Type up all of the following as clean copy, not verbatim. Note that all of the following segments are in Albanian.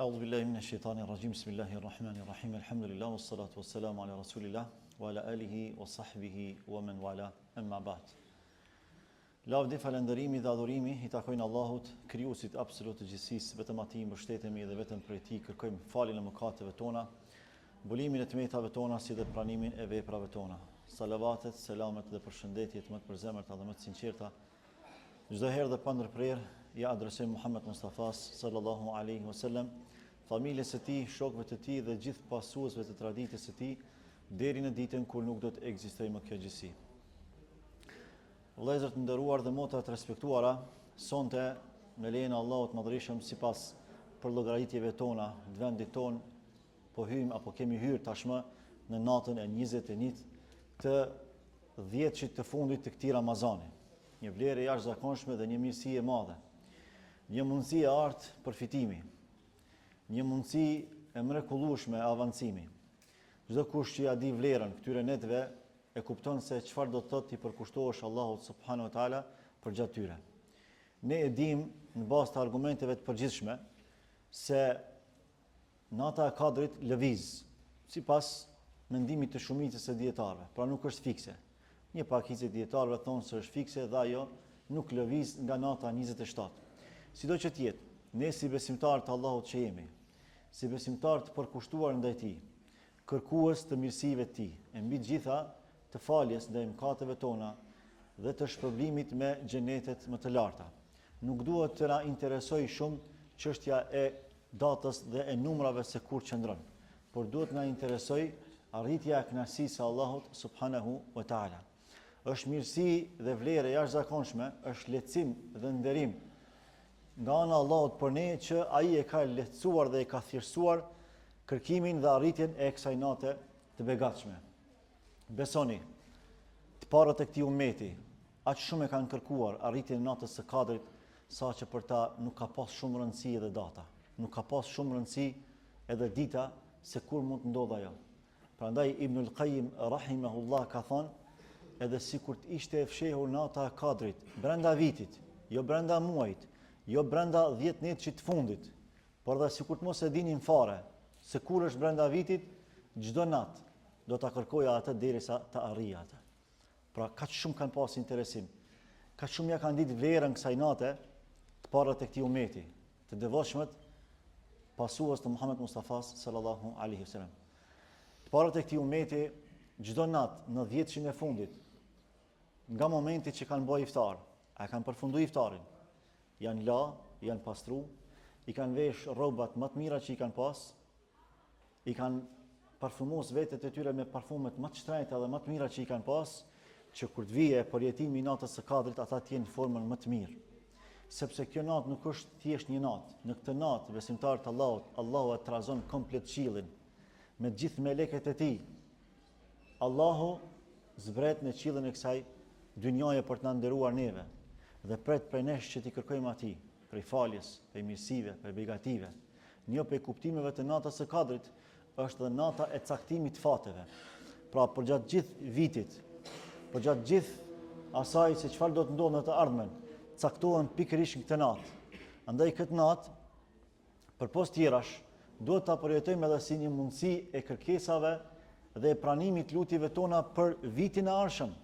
A'udhu billahi minash shaitani rajim. Bismillahir rahmanir rahim. Alhamdulillah wassalatu wassalamu ala rasulillah wa ala alihi wa sahbihi wa man wala. Amma ba'd. Lavdi, falënderimi dhe adhurimi i takojnë Allahut, krijuesit absolut të gjithësisë, vetëm atij mbështetemi dhe vetëm prej tij kërkojmë faljen e mëkateve tona, mbulimin e të metave tona si dhe pranimin e veprave tona. Salavatet, selamet dhe përshëndetjet më të përzemërta dhe më të sinqerta Çdo herë dhe pa ndërprerë ia adresojmë Muhammed Mustafas sallallahu alaihi wasallam, familjes së tij, shokëve të tij dhe gjithë pasuesve të traditës së tij deri në ditën kur nuk do të ekzistojë më kjo gjithësi. Vëllezër të nderuar dhe motra të respektuara, sonte me lejen e Allahut të Madhërishëm sipas përllogaritjeve tona të vendit tonë po hyjmë apo kemi hyrë tashmë në natën e 21 të dhjetëshit të fundit të këtij Ramazani. Një vlerë e jashtëzakonshme dhe një mirësi e madhe. Një mundësi e artë përfitimi. Një mundësi e mrekullueshme avancimi. Çdokush që ia di vlerën këtyre netëve e kupton se çfarë do të thotë t'i përkushtohesh Allahut subhanahu wa taala përgjatë tyre. Ne e dimë në bazë të argumenteve të përgjithshme se Nata e Kadrit lëviz, sipas mendimit të shumicës së dijetarëve, pra nuk është fikse. Një pakicë e dijetarëve thonë se është fikse dhe ajo nuk lëviz nga nata 27. Sido që të jetë, ne si besimtarë të Allahut që jemi, si besimtarë të përkushtuar ndaj Tij, kërkues të mirësive të Tij, e mbi të gjitha të faljes ndaj mëkateve tona dhe të shpërblimit me xhenetet më të larta. Nuk duhet të na interesojë shumë çështja e datës dhe e numrave se kur qëndron, por duhet të na interesojë arritja e kënaqësisë së Allahut subhanahu wa taala. Është mirësi dhe vlerë e jashtëzakonshme, është lehtësim dhe nderim nga ana e Allahut për ne që ai e ka lehtësuar dhe e ka thjeshtësuar kërkimin dhe arritjen e kësaj nate të begatshme. Besoni, të parët e këtij ummeti, Aq shumë e kanë kërkuar arritjen e natës së Kadrit, saqë për ta nuk ka pas shumë rëndësi edhe data, nuk ka pas shumë rëndësi edhe dita se kur mund të ndodhë ajo. Prandaj Ibnul Qayyim rahimahullah ka thënë, edhe sikur të ishte e fshehur nata e Kadrit brenda vitit, jo brenda muajit, jo brenda 10 netëshit të fundit, por edhe sikur të mos e dinim fare se kur është brenda vitit, çdo natë do ta kërkoja atë derisa ta arrija atë. Pra kaq shumë kanë pas interesim, kaq shumë ja kanë ditë vlerën kësaj nate, të parët e këtij umeti, të devotshmët pasues të Muhammed Mustafas sallallahu alaihi wasallam. Të parët e këtij umeti çdo natë në dhjetëshin e fundit, nga momenti që kanë bërë iftar, a e kanë përfundu iftarin, janë la, janë pastru, i kanë vesh rrobat më të mira që i kanë pas, i kanë parfumos vetet e tyre me parfumet më të shtrenjta dhe më të mira që i kanë pas, që kur të vije përjetimi i natës së Kadrit ata të jenë në formën më të mirë. Sepse kjo natë nuk është thjesht një natë. Në këtë natë besimtarët e Allahut, Allahu e trazon komplet qiellin me gjithë meleket e tij. Allahu zbret në qiellin e kësaj dynjaje për të na nderuar neve dhe pret prej nesh që t'i kërkojmë atij, prej faljes, prej mirësive, prej begative. Një prej kuptimeve të natës së Kadrit është dhe nata e caktimit të fateve. Pra përgjatë gjithë vitit, përgjatë gjithë asaj se çfarë do të ndodhë në të ardhmen, caktohen pikërisht në këtë natë. Andaj këtë natë Përpos tjerash, duhet ta përjetojmë edhe si një mundësi e kërkesave dhe e pranimit të lutjeve tona për vitin e ardhshëm.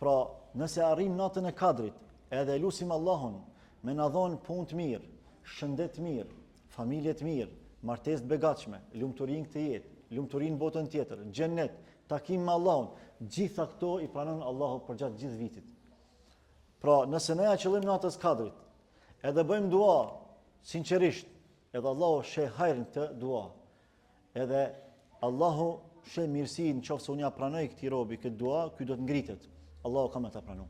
Pra, nëse arrijmë natën e Kadrit, edhe e lusim Allahun me na dhonë punë të mirë, shëndet të mirë, familje të mirë, martesë të begatshme, lumturi në këtë jetë, lumturi në botën tjetër, xhennet, takim me Allahun, gjitha këto i pranon Allahu përgjatë gjithë vitit. Pra, nëse ne ja qëllim natës Kadrit, edhe bëjmë dua Sinqerisht, edhe Allahu sheh hajrin në këtë dua. Edhe Allahu sheh mirësi në qoftë se unë ja pranoj këtij robi këtë dua, ky do të ngritet. Allahu ka me ta pranu.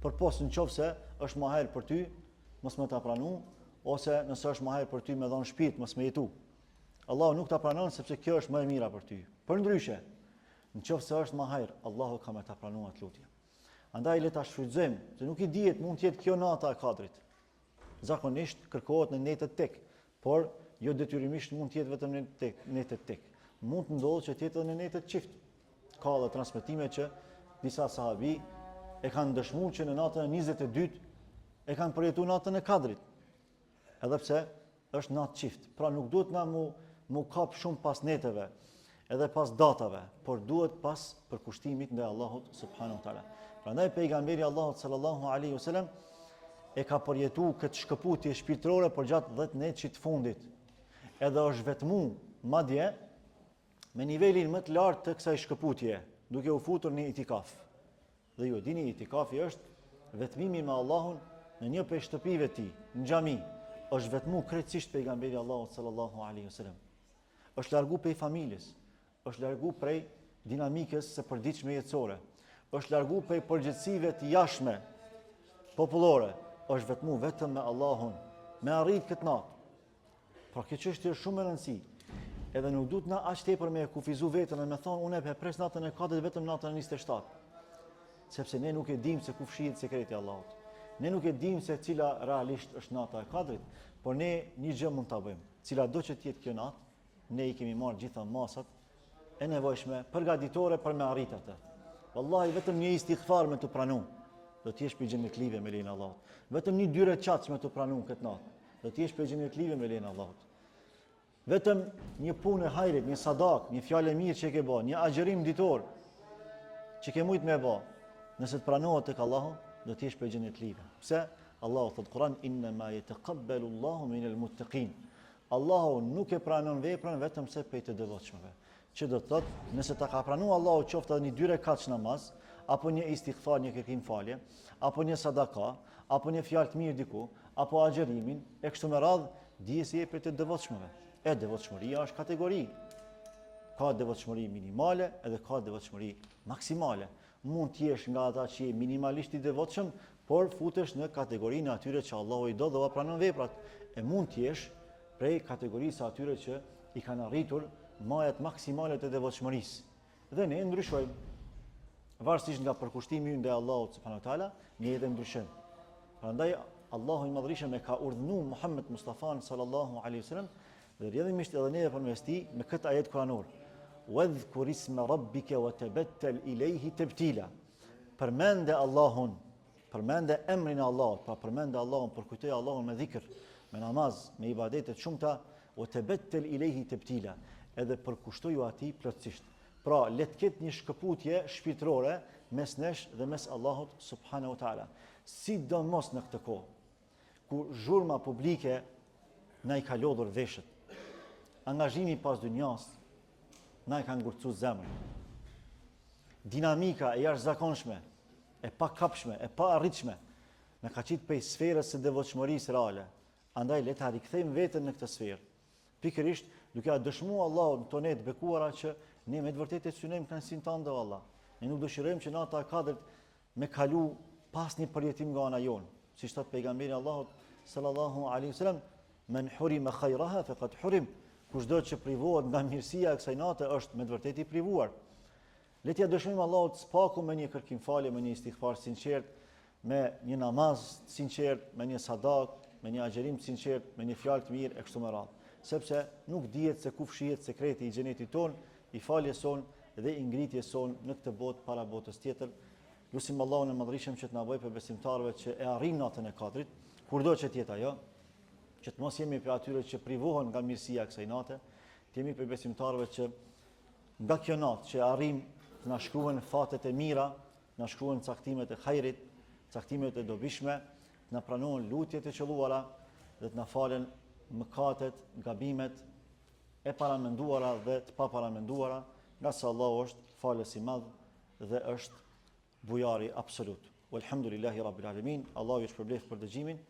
Përpos në qoftë se është ma hajr për ty, mos me ta pranu, ose nëse është ma hajr për ty me dhonë shpirt, mos me jetu. Allahu nuk ta pranon sepse kjo është më e mira për ty. Përndryshe, në qoftë se është ma hajr, Allahu ka me ta pranu atë lutje. Andaj le ta shfrytëzojmë, se nuk i dihet mund të jetë kjo nata e Kadrit. Zakonisht kërkohet në netët tek, por jo detyrimisht mund të jetë vetëm në tek, netët tek. Mund të ndodhë që të jetë edhe në netët çift. Ka edhe transmetime që disa sahabi e kanë dëshmu që në natën e 22 e kanë përjetu natën e Kadrit. Edhe pse. Është natë çift. Pra nuk duhet na mu mu kap shumë pas netëve, edhe pas datave, por duhet pas përkushtimit ndaj Allahut subhanahu wa taala. Prandaj pejgamberi i Allahut sallallahu alaihi wasallam e ka përjetu këtë shkëputje shpirtërore përgjatë 10 netëshit të fundit. Edhe është vetmu, madje me nivelin më të lartë të kësaj shkëputje, duke u futur në itikaf. Dhe ju e dini, itikafi është vetmimi me Allahun në një prej shtëpive të tij, në xhami. Është vetmu krejtësisht pejgamberi i Allahut sallallahu alaihi wasallam. Është largu prej familjes, është largu prej dinamikës së përditshme jetësore, është largu prej përgjegjësive të jashtme popullore, është vetmu vetëm me Allahun, me arrit këtë natë. Pra kjo çështje është shumë me rëndësi. Edhe nuk duhet na aq tepër me e kufizu veten dhe me thonë unë e pres natën e kadrit vetëm natën e 27. Sepse ne nuk e dimë se ku fshihet sekreti i Allahut. Ne nuk e dimë se cila realisht është nata e kadrit, por ne një gjë mund ta bëjmë. Cila do që të jetë kjo natë, ne i kemi marrë gjitha masat e nevojshme përgatitore për me arrit atë. Wallahi vetëm një istighfar me t'u pranu, do të jesh prej xhenetlive me lejen e Allahut. Vetëm një dy reqat me t'u pranu këtë natë, do të jesh prej xhenetlive me lejen e Allahut. Vetëm një punë e hajrit, një sadak, një fjalë e mirë që e ke bë, një agjërim ditor që ke mujt me bë, nëse të pranohet tek Allahu, do të jesh prej xhenetlive. Pse? Allahu thotë Kur'an inna ma yataqabbalu Allahu min al-muttaqin. Allahu nuk e pranon veprën vetëm se prej të devotshmëve. Që do të thotë, nëse ta ka pranu Allahu qoftë edhe një dy rekat namaz, apo një istighfar, një kërkim falje, apo një sadaka, apo një fjalë të mirë diku, apo agjërimin, e kështu me radhë, dije se je prej të devotshmëve. E devotshmëria është kategori. Ka devotshmëri minimale edhe ka devotshmëri maksimale. Mund të jesh nga ata që je minimalisht i devotshëm, por futesh në kategorinë e atyre që Allahu i do dhe ua pranon veprat. E mund të jesh prej kategorisë së atyre që i kanë arritur majat maksimale të devotshmërisë. Dhe ne ndryshojmë. Varësisht nga përkushtimi ynë ndaj Allahut subhanahu wa taala, ne edhe ndryshojmë. Prandaj Allahu i Madhërishëm e ka urdhëruar Muhammed Mustafan sallallahu alaihi wasallam dhe rrjedhimisht edhe neve përmes tij me këtë ajet kuranor. Wadhkur isma rabbika wa tabattal ilayhi tabtila. Përmende Allahun, përmende emrin e Allahut, pra përmende Allahun, përkujtoje Allahun me dhikr, me namaz, me ibadete të shumta, wa tabattal ilayhi tabtila, edhe përkushtoju atij plotësisht. Pra, le të ketë një shkëputje shpirtërore mes nesh dhe mes Allahut subhanahu wa taala. Sidomos në këtë kohë, ku zhurma publike na i ka lodhur veshët. Angazhimi pas dynjas na e ka ngurtësu zemrën. Dinamika e jashtëzakonshme, e pakapshme, e paarritshme, na ka qitë prej sferës së devotshmërisë reale. Andaj le ta rikthejmë veten në këtë sferë. Pikërisht duke ia dëshmu Allahut në këto netë të bekuara që ne me të vërtetë e synojmë kënaqësinë tënde o Allah. Ne nuk dëshirojmë që nata e Kadrit me kalu pa asnjë përjetim nga ana jonë. Siç thotë pejgamberi i Allahut sallallahu alaihi wasallam, men hurima khairaha faqad hurim. Kushdo që privohet nga mirësia e kësaj nate është me të vërtetë i privuar. Le t'ia dëshmojmë Allahut së paku me një kërkim falje, me një istighfar sinqert, me një namaz të sinqert, me një sadak, me një agjërim të sinqert, me një fjalë të mirë e kështu me radhë. Sepse nuk dihet se ku fshihet sekreti i xhenetit tonë, i faljes sonë dhe i ngritjes sonë në këtë botë para botës tjetër. Lusim Allahun e Madhërishëm që të na bëjë prej besimtarëve që e arrijnë natën e Kadrit, kurdo që të jetë ajo, që të mos jemi prej atyre që privohen nga mirësia e kësaj nate, të jemi prej besimtarëve që nga kjo natë që arrijmë të na shkruhen fatet e mira, të na shkruhen caktimet e hajrit, caktimet e dobishme, të na pranohen lutjet e qëlluara dhe të na falen mëkatet, gabimet e paramenduara dhe të paparamenduara, ngase Allahu është falës i madh dhe është bujari absolut. Walhamdulillahi rabbil alamin. Allahu ju shpërbleftë për dëgjimin.